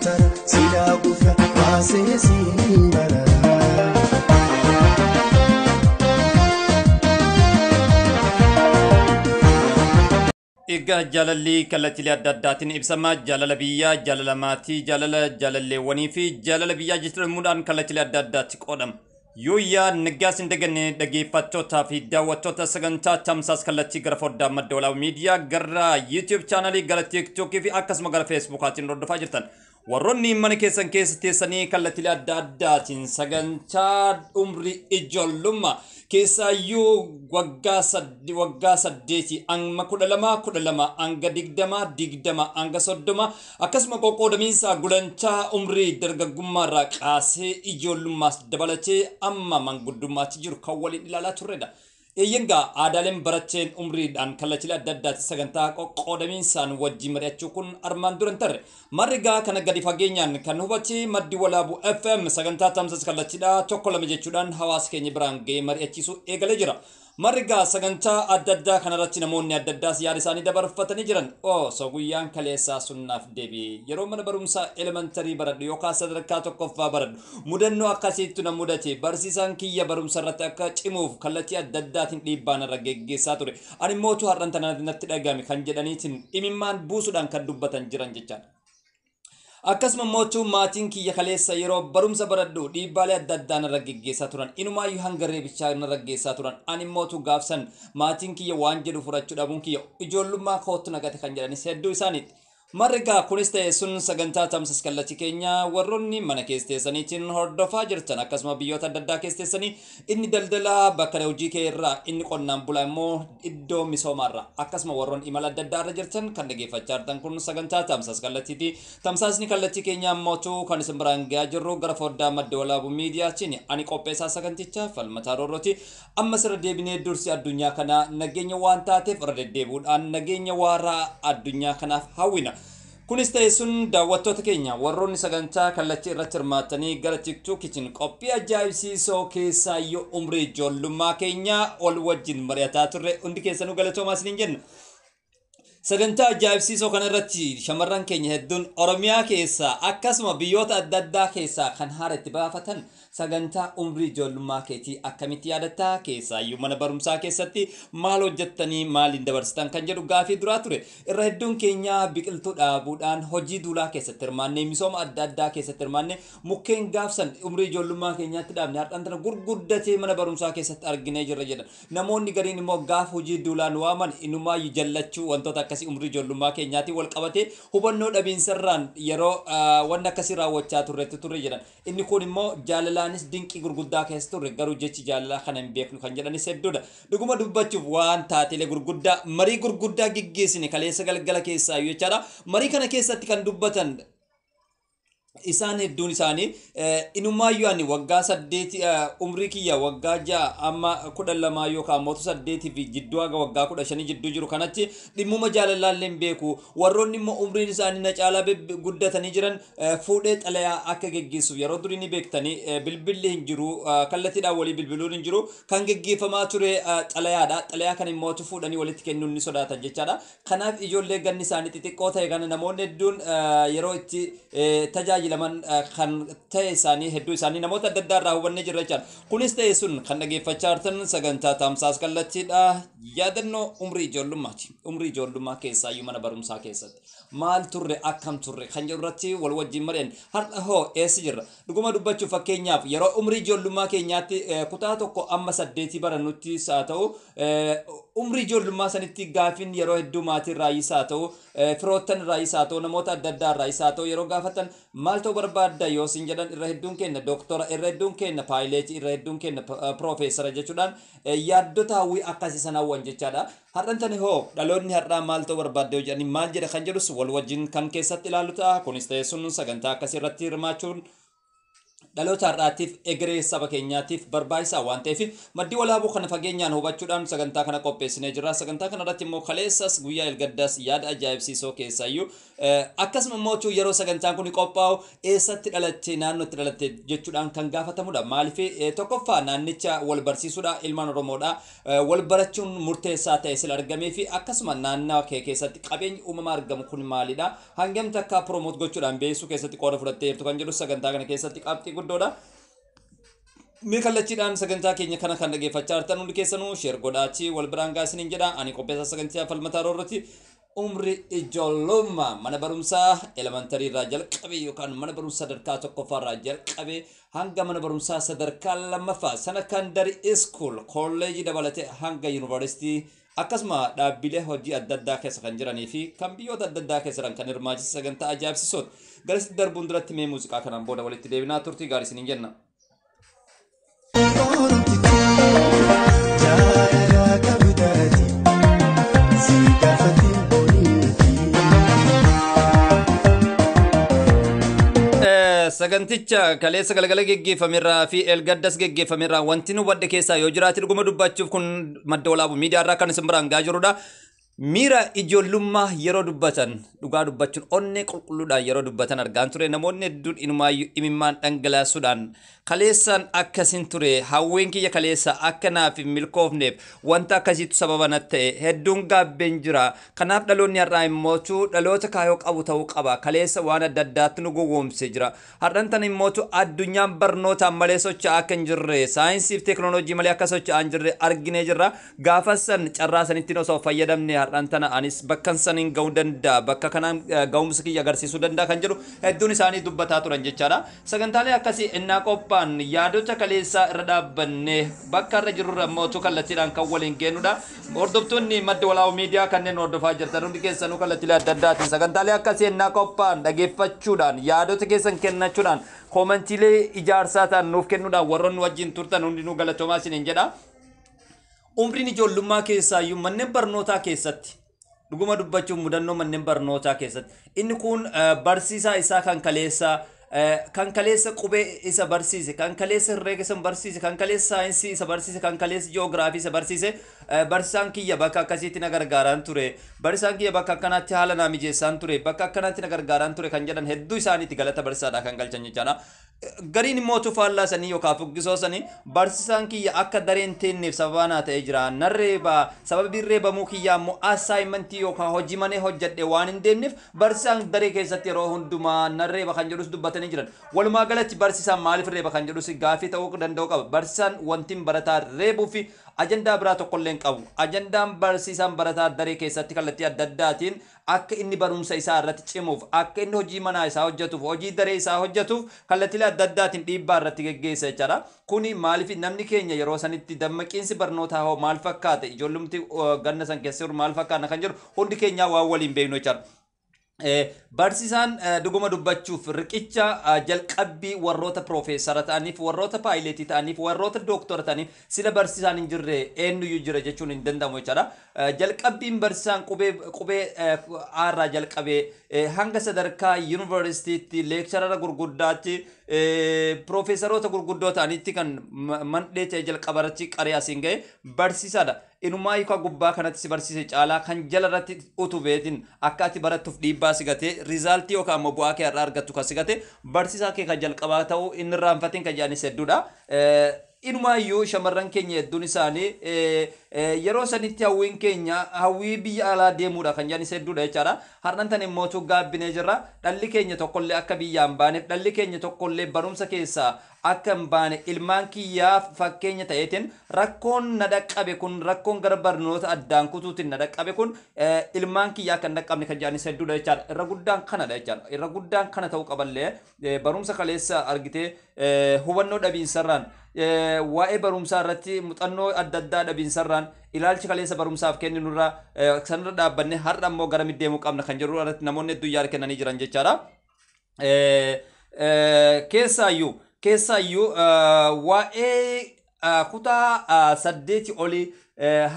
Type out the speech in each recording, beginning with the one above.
tara sidaa gufa baasee siin barara. Egaa jaalalli kallattiilee adda addaatiin ibsama. Jaalala biyyaa, jaalala maatii, jaalala jaalalleewwanii fi jaalala biyyaa jechuudhaan kallattiilee adda addaatti qoodama. Yooyyaa naggaas hin daganne dhaggeeffattootaa fi daawwattoota sagantaa tamsaas kallattii gara foddaa Madda Walaabuu Miidiyaa gara YouTube chaanalii, gara TikTokii fi akkasuma gara Facebookaatiin hordofaa jirtan. Warroonni mana keessan keessa teessanii kallattiilee adda addaatiin sagantaa umrii ijoollummaa keessaayyuu waggaa 8 hanga 12, 12 hanga 20, 20 hanga 30, akkasuma qoqqoodamiinsa gulantaa umrii dargaggummaa irraa kaasee ijoollummaas dabalatee amma manguddummaatti jiru kan waliin ilaalaa turredha. Eeyyangaa aadaaleen barateen umriidhaan kallattiilee adda addaatti sagantaa qoqqoodamiinsaan wajjin mari'achuu kun armaan dura hin tarre. Marrigaa kana gadi fageenyaan kan hubate Maddi Walaabuu FM sagantaa tamsaasa kallattiidhaa 1 2 jechuudhaan hawaasa keenya biraan ga'ee mari'achiisuu eegalee jira. Marrigaa sagantaa adda addaa kanarratti namoonni adda addaas yaada isaanii dabarfatanii jiran. Osoo guyyaan kaleessaa sunnaaf deebi'e, yeroo mana barumsaa elementarii baradhu yookaan sadarkaa tokkoffaa baradhu mudannoo akkasiitu na mudate. Barsiisaan kiyya barumsa irratti akka cimuuf kallattii adda addaatiin dhiibbaa narra geggeessaa ture. Ani mootu har'an tana natti dhagahame kan jedhaniitiin imimmaan buusuudhaan kan dubbatan jiran jechaadha. Akkasuma mootuu maatiin kiyya kaleessa yeroo barumsa baradhu dhiibbaalee adda addaa narra geggeessaa turan. Inumaayyuu hanga reebichaa narra geggeessaa turan. Ani mootuu gaafsan maatiin kiyya waan jedhu fudhachuu dhabuun kiyya ijoollummaa kootu nagate kan jedhanis hedduu isaaniiti. Marrigaa kunis ta'e sun sagantaa tamsaas kallattii keenya warroonni mana keessa teessaniitiin hordofaa jirtan, akkasuma biyyoota adda addaa keessa teessanii, inni daldalaa bakka hojii kee irraa, inni qonnaan bulaa immoo iddoo misoomaarra, akkasuma warroonni imala adda addaa irra jirtan kan dhaggeeffachaa jirtan kun sagantaa tamsaas kallattiiti. Tamsaasni kallattii keenya ammootu kan isin biraan gahaa jirru gara foddaa Madda Walaabuu Miidiyaatiin ani qopheessaa sagantichaa Falmataa Roorrooti. Ammas irra deebinee dursi addunyaa kanaa nageenya waan taateef irra deddeebi'uudhaan nageenya waaraa addunyaa kanaaf hawwina. Kunis ta'e sun daawwattoota keenya warroonni sagantaa kallattii irratti hirmaatanii gara TikTokitiin qophii ajaa'ibsiisoo keessaayyuu umrii ijoollummaa keenya ol wajjin mari'ataa turre hundi keessanuu galatoomaa isiniin jenna. Sagantaa ajaa'ibsiisoo kana irratti shamarran keenya hedduun Oromiyaa keessaa akkasuma biyyoota adda addaa keessaa kan haara itti baafatan sagantaa umrii ijoollummaa keetii akkamitti yaadattaa, keessaayyuu mana barumsaa keessatti maal hojjettanii maaliin dabarsitan kan jedhu gaafii duraa ture. Irra hedduun keenya biqiltuu dhaabuudhaan hojii duulaa keessatti hirmaannee, misooma adda addaa keessatti hirmaannee, mukkeen gaafsan umrii ijoollummaa keenyaatti dhaabne har'aan tana gurguddatee mana barumsaa keessatti arginee jirra jedhan. Namoonni gariin immoo gaafa hojii duulaan waaman inumaayyuu jallachuu wantoota akkasii umrii ijoollummaa keenyaatiin wal qabatee hubannoo dhabiinsarraan yeroo wanni akkasii raawwachaa turretti turre jedhan. Inni kun immoo jaalalaanis dinqii gurguddaa keessa turre, garuu jechi jaalalaa kana hin beeknu kan jedhanis hedduudha. Dhuguma dubbachuuf waan taatelee gurguddaa marii gurguddaa geggeessine kaleessa galgala keessaa jechaadha. Marii kana keessatti kan dubbatan isaan hedduun isaanii inumaayyuu ani waggaa 8, umrii kiyya waggaa 6 amma 12 yookaan mootu 8 fi jidduu haga waggaa 15 jidduu jiru kanatti dhimmuma jaalalaallee hin beeku. Warroonni immoo umriin isaanii na caalaa guddatanii jiran fuudhee xalayaa akka geggeessuuf yeroo durii ni beektanii bilbilli hin jiru, kallattiidhaan walii bilbiluun hin jiru, kan geggeeffamaa ture xalayaadha. Xalayaa kan immoo fuudhanii walitti kennuun ni sodaatan jechaadha. Kanaaf ijoollee ganni isaanii xixiqqoo ta'e kana namoonni hedduun yeroo itti tajaajilaman kan ta'e isaanii hedduu isaanii namoota adda addaa irraa hubannee jirra jechaadha. Kunis ta'e sun kan dhaggeeffachaa jirtan sagantaa tamsaas kallattiidha. Yaadannoo umrii ijoollummaati. Umrii ijoollummaa keessaayyuu mana barumsaa keessatti maal turre, akkam turre kan jedhu irratti wal wajjin mari'an. Har'a hoo eessa jirra? Dhuguma dubbachuuf fakkeenyaaf yeroo umrii ijoollummaa keenyaatti kutaa 1 amma 8 barannuttis haa ta'u, umrii ijoollummaa sanitti gaafiin yeroo hedduu maatii irraayis haa ta'u, firoottan irraayis haa ta'u, namoota adda addaa irraayis haa ta'u, yeroo gaafatan maal ta'uu barbaadda yoo sin jedhan irra hedduun keenya dooktora, irra hedduun keenya paayileetii, irra hedduun keenya piroofeesara jechuudhaan yaaddota hawwii akkasii sana hawwan jechaadha. Har'an tani hoo dhaloonni har'aa maal ta'uu barbaadda yoo jedhani maal jedha kan jedhus wal wajjin kan keessatti ilaalu ta'a. Kunis ta'e sun sagantaa akkasii irratti hirmaachuun Dhaloota har'aatiif, egeree saba keenyaatiif barbaachisaa waan ta'eef, Maddii Walaabuu kana fageenyaan hubachuudhaan sagantaa kana qopheessinee jirra. Sagantaa kana irratti immoo kaleessas, guyyaa elgaddaas yaada ajaa'ibsiisoo keessaayyuu, akkasuma immoo yeroo sagantaan kun qophaa'u eessatti dhalatte, naannootti dhalatte jechuudhaan kan gaafatamudha. Maaliif? Tokkoffaa naannicha wal barsiisuudha, ilmaan Oromoodha. Wal barachuun murteessaa ta'e sila argamee fi akkasuma naannawa kee keessatti qabeenyi uumamaa argamu kun maalidha? Hangam takka promote gochuudhaan beeksisuu keessatti qooda fudhattee jirtu kan jedhu sagantaa kana keessatti qabxii guddoodha. Mee kallachiidhaan sagantaa keenya kana kan dhaggeeffachaa jirtan hundi keessanuu share godhaachi wal biraan gaasiniin jedha. Ani qopheessaa sagantaa Falmataa Roorrooti. Umri ijoollummaa mana barumsaa elementary irraa jalqabe yookaan mana barumsaa sadarkaa tokkoffaa irraa jalqabe hanga mana barumsaa sadarkaa lammaffaa, secondary school, kolleejii dabalatee hanga yuunivarsiitii, akkasuma dhaabbilee hojii adda addaa keessa kan jiranii fi kan biyyoota adda addaa keessa jiran kan hirmaachise sagantaa ajaa'ibsiisooti. Garasitti darbuun duratti mee muuziqaa kanaan booda walitti deebinaa, turtii gaarii isiniin jenna. Jaalala qabdaati si gaafatin booniiti. Saganticha kaleessa galgala geggeeffamerraa fi elgaddas geggeeffamerraa wanti nu hubadhe keessaa yoo jiraate, dhuguma dubbachuuf, kun Madda Walaabuu Miidiyaa irraa kan isin biraan gahaa jirudha. Miira ijoollummaa yeroo dubbatan, dhugaa dubbachuun, onnee qulqulluudhaan yeroo dubbatan argaan ture. Namoonni hedduun inumaayyuu imimmaan dhangalaasuudhaan, kaleessaan akkasin ture, hawween kiyya kaleessa akka naaf hin milkoofneef wanta akkasiitu sababa natti ta'e, hedduun gaabbeen jira, kanaaf dhaloonni har'aa immootu dhaloota kaayoo qabu ta'uu qaba, kaleessa waan adda addaatti nu gowwoomsee jira, har'an tan immootu addunyaan barnootaan malee socho'aa akka hin jirre, saayinsii fi teekinooloojii malee akka socho'aa hin jirre arginee jirra, gaafa san carraa sanittiin osoo fayyadamne har'an tana anis bakkan saniin ga'uu danda'a, bakka kanaan ga'umsa kiyya agarsiisuu danda'a kan jedhu hedduun isaanii dubbataa turan jechaadha. Sagantaalee akkasii innaa qophaa'an yaadota kaleessaa irra dhaabbannee bakka irra jirurra immoo kallattiidhaan kan waliin geenyudha. Hordoftoonni Madda Walaabuu Miidiyaa kanneen hordofaa jirtan hundi keessanuu kallattiilee adda addaatiin sagantaalee akkasii innaa qophaa'an dhageeffachuudhaan, yaadota keessan kennachuudhaan, koomentiilee ijaarsaa ta'an nuuf kennuudhaan warroonni wajjin turtan hundinuu galatoomaa isiniin jedha. Umriin ijoollummaa keessaayyuu manneen barnootaa keessatti, dhuguma dubbachuun, mudannoo manneen barnootaa keessatti inni kun barsiisaa isaa kan kaleessa qubee isa barsiise, kan kaleessa herreega isa barsiise, kan kaleessa saayinsii isa barsiise, kan kaleessa ji'oogiraafii isa barsiise, barsiisaan kiyya bakka akkasiitti na gargaaraan ture, barsiisaan kiyya bakka akkanaatti haala naa mijeessaan ture, bakka akkanaatti na gargaaraan ture kan jedhan hedduu isaaniitti galata barsiisaadhaa kan galchan jechaadha. Gariin immoo tufaallaa sanii yookaan fuggisoo sanii, barsiisaan kiyya akka dareen teenneef sababa naa ta'ee jira, narreebaa, sababii reebamuu kiyyaa immoo assignmentii yookaan hojii manee hojjedhe waan hin deemneef barsiisaan daree keessatti yeroo hundumaa narreeba kan jedhus dubbatanii jiran. Walumaa galatti barsiisaan maaliif reeba kan jedhus gaafii ta'uu danda'u qaba. Barsiisaan wanti barataa reebuu fi ajandaa biraa tokkollee hin qabu. Ajandaan barsiisaan barataa daree keessatti kallattii adda addaatiin akka inni barumsa isaa irratti cimuuf, akka inni hojii manaa isaa hojjetuuf, hojii daree isaa hojjetuuf kallattiilee adda addaatiin dhiibbaa irratti geggeessa jechaadha. Kuni maaliif namni keenya yeroo sanitti dammaqiinsi barnootaa hoo maal fakkaate, ijoollumti ganna san keessa jiru maal fakkaata kan jedhu hundi keenyaa waan waliin beeknu jechaadha. Barsiisaan dhuguma dubbachuuf riqicha jalqabbii warroota piroofeesara ta'aniif, warroota paayileetii ta'aniif, warroota dooktora ta'aniif. Sila barsiisaan hin jirre eenyuyyuu jira jechuun hin danda'amu jechaadha. Jalqabbiin barsiisaan qubee aarraa jalqabee hanga sadarkaa yuunivarsiitiitti lecturer gurguddaatti, piroofeesaroota gurguddoo ta'anitti kan mandhee ta'e jalqabarratti qaree asiin ga'e barsiisaadha. Inumaa hiika gubbaa kanatti si barsiise caalaa kan jala irratti utubeetiin akka ati barattuuf dhiibbaa si gatee resultii yookaan immoo bu'aa kee irraa argattu kan si gate barsiisaa kee kan jalqabaa ta'uu inni irraanfatiin kan jedhanis hedduudha. Inumaayyuu shamarran keenya hedduun isaanii yeroo sanitti hawwiin keenya hawwii biyya alaa deemuudha kan jedhanis hedduudha jechaadha. Har'an tan immoo gaabbinee jirra. Dhalli keenya tokkollee akka biyyaa hin baaneef, dhalli keenya tokkollee barumsa keessaa akka hin baane, ilmaan kiyyaaf fakkeenya ta'eetiin rakkoon na dhaqqabe kun, rakkoon gara barnoota addaan kutuutiin na dhaqqabe kun ilmaan kiyyaa akka hin dhaqqabne kan jedhanis hedduudha jechaadha. Irra guddaan kanadha jechaadha. Irra guddaan kana ta'uu qaballee barumsa kaleessa argitee hubannoo dhabiinsarraan, waa'ee barumsaa irratti muuxannoo adda addaa dhabiinsarraan, ilaalchi kaleessa barumsaaf kenninurraa sanirra dhaabbanne har'a immoo gara deemuu qabna kan jedhu irratti namoonni hedduu yaada kennanii jiran jechaadha. Keessaayyuu waa'ee kutaa 8 olii,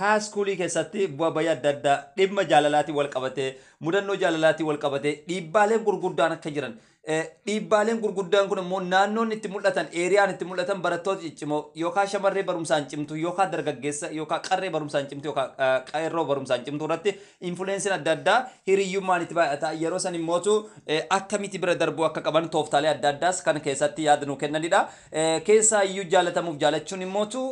high schoolii keessatti bu'aa bayii adda addaa dhimma jaalalaatiin wal qabatee, mudannoo jaalalaatiin wal qabatee dhiibbaaleen gurguddaan akka jiran Dhiibbaaleen gurguddaan kun immoo naannoon itti mul'atan, eeriyaan itti mul'atan barattoota ciccimoo yookaan shamarree barumsaan cimtu yookaan dargaggeessa yookaan qarree barumsaan cimtu yookaan qeerroo barumsaan cimtu irratti influenceiin adda addaa hiriyyummaan itti baay'ata. Yeroo san immootu akkamitti bira darbuu akka qaban tooftaalee adda addaas kan keessatti yaada nuu kennanidha. Keessaa iyyuu jaalatamuuf jaalachuun immootu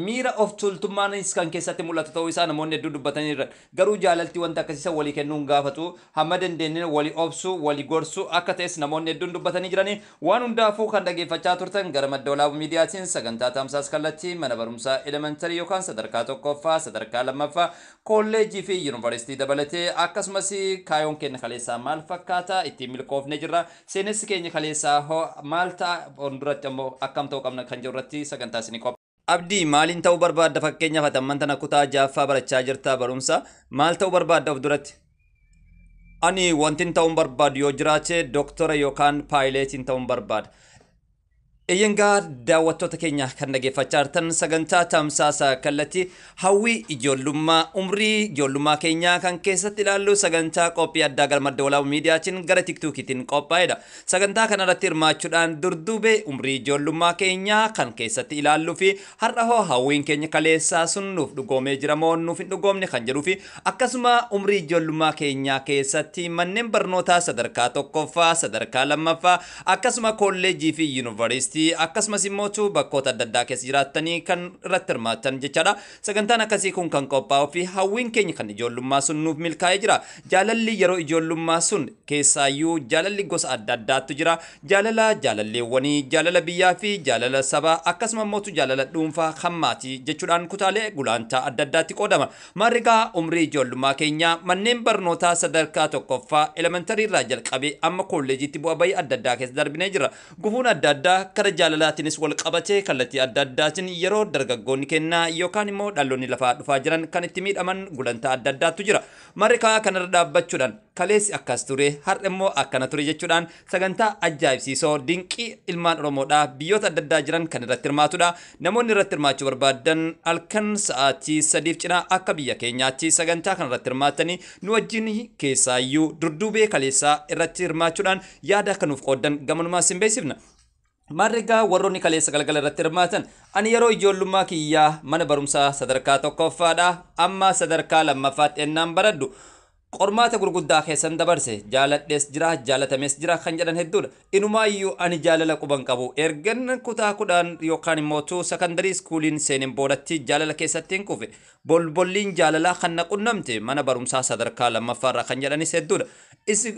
miira of tuultummaanis kan keessatti mul'atu ta'uu isaa namoonni hedduu dubbataniirra. Garuu jaalalti wanta akkasiisa walii kennuun gaafatu, hamma dandeenye walii obsuu, walii gorsuu akka ta'es namoonni hedduun dubbatanii jiranii. Waan hundaafuu kan dhageeffachaa turtan gara Madda Walaabuu Miidiyaatiin sagantaa tamsaas kallattii mana barumsaa elementarii yookaan sadarkaa tokkoffaa, sadarkaa lammaffaa, kolleejjii fi yuunivarsiitii dabalatee, akkasumas kaayoon keenya kaleessaa maal fakkaata, ittiin milkoofne jirra, seenessi keenya kaleessaa hoo maal ta'a, fuulduratti ammoo akkam ta'uu qabna kan jiru irratti sagantaa isinii qopha. Abdii, maaliin ta'uu barbaadda? Fakkeenyaaf ati amman tana kutaa ja'affaa barachaa jirta, barumsa maal ta'uu barbaadda of duratti? Ani wantin ta'uun barbaadu yoo jiraate doktora yookaan paayileetiin ta'uun barbaada. Eeyyangaa, daawwattoota keenya kan dhageeffachaa jirtan sagantaa tamsaasa kallattii hawwii ijoollummaa umrii ijoollummaa keenyaa kan keessatti ilaallu sagantaa qophii addaa gara Madda Walaabuu Miidiyaatiin gara TikTokiitiin qophaa'edha. Sagantaa kanarratti hirmaachuudhaan durduubee umrii ijoollummaa keenyaa kan keessatti ilaalluu fi har'a hoo hawwiin keenya kaleessaa sun nuuf dhugoomee jira moo nuuf hin dhugoomne kan jedhuu fi akkasuma umrii ijoollummaa keenyaa keessatti manneen barnootaa sadarkaa tokkoffaa, sadarkaa lammaffaa, akkasuma kolleejjii fi yuunivarsiitii, akkasumas immoo bakkoota adda addaa keessa jiraattanii kan irratti hirmaatan jechaadha. Sagantaan akkasii kun kan qophaa'uu fi hawwiin keenya kan ijoollummaa sun nuuf milkaa'ee jira. Jaalalli yeroo ijoollummaa sun keessaayyuu jaalalli gosa adda addaatu jira. Jaalala jaalalleewwanii, jaalala biyyaa fi jaalala sabaa, akkasuma immoo jaalala dhuunfaa kan maatii jechuudhaan kutaalee gulantaa adda addaatti qoodama. Maarrigaa umrii ijoollummaa keenyaa manneen barnootaa sadarkaa tokkoffaa elementarii irraa jalqabee amma kolleejiitti bu'aa bayii adda addaa keessa darbinee jira. Gufuun adda addaa kara jaalalaatiinis wal qabatee kallattii adda addaatiin yeroo dargaggoonni kennaa yookaan immoo dhaloonni lafaa dhufaa jiran kan itti miidhaman gulantaa adda addaatu jira. Marrikaa kanarra dhaabbachuudhaan kaleessi akkas ture, har'a immoo akkana ture jechuudhaan sagantaa ajaa'ibsiisoo dinqii ilmaan Oromoodhaa biyyoota adda addaa jiran kan irratti hirmaatudha. Namoonni irratti hirmaachuu barbaadan halkan sa'aatii 3f cinaa akka biyya keenyaatti sagantaa kana irratti hirmaatanii nu wajjin keessaayyuu durduubee kaleessaa irratti hirmaachuudhaan yaada akka nuuf qooddan gamanumaa sin beeksifna. Maarrigaa warroonni kaleessa galgala irratti hirmaatan, ani yeroo ijoollummaa kiyyaa mana barumsaa sadarkaa tokkoffaadha amma sadarkaa lammaffaatti ennaan baradhu qormaata gurguddaa keessan dabarse, jaaladhees jira, jaalatamees jira kan jedhan hedduudha. Inumaayyuu ani jaalala quban qabu, ergan kutaa 10 yookaan immoo secondary schooliin seeneen boodatti jaalala keessatti hin kufe, bolbolliin jaalalaa kan na qunnamte mana barumsaa sadarkaa lammaffaarraa kan jedhanis hedduudha.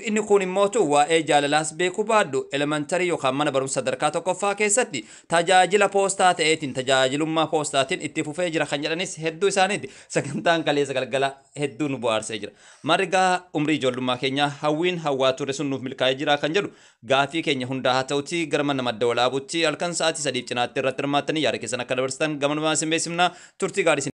Inni kun immootu waa'ee jaalalaas beekuu baadhu elementarii yookaan mana barumsa sadarkaa tokkoffaa keessatti tajaajila poostaa ta'eetiin, tajaajilummaa poostaatiin itti fufee jira kan jedhanis hedduu isaaniiti. Sagantaan kaleessa galgala hedduu nu bohaarsee jira. Margaa umrii ijoollummaa keenyaa hawwiin hawwaa ture sun nuuf milkaa'ee jira kan jedhu gaafii keenya hundaa haa ta'uti gara mana Madda Walaabutti halkan sa'aatii 3f cinaatti irratti hirmaattanii yaada keessan akka dabarsitan gamanumaan isin beeksifna. Turtii gaarii.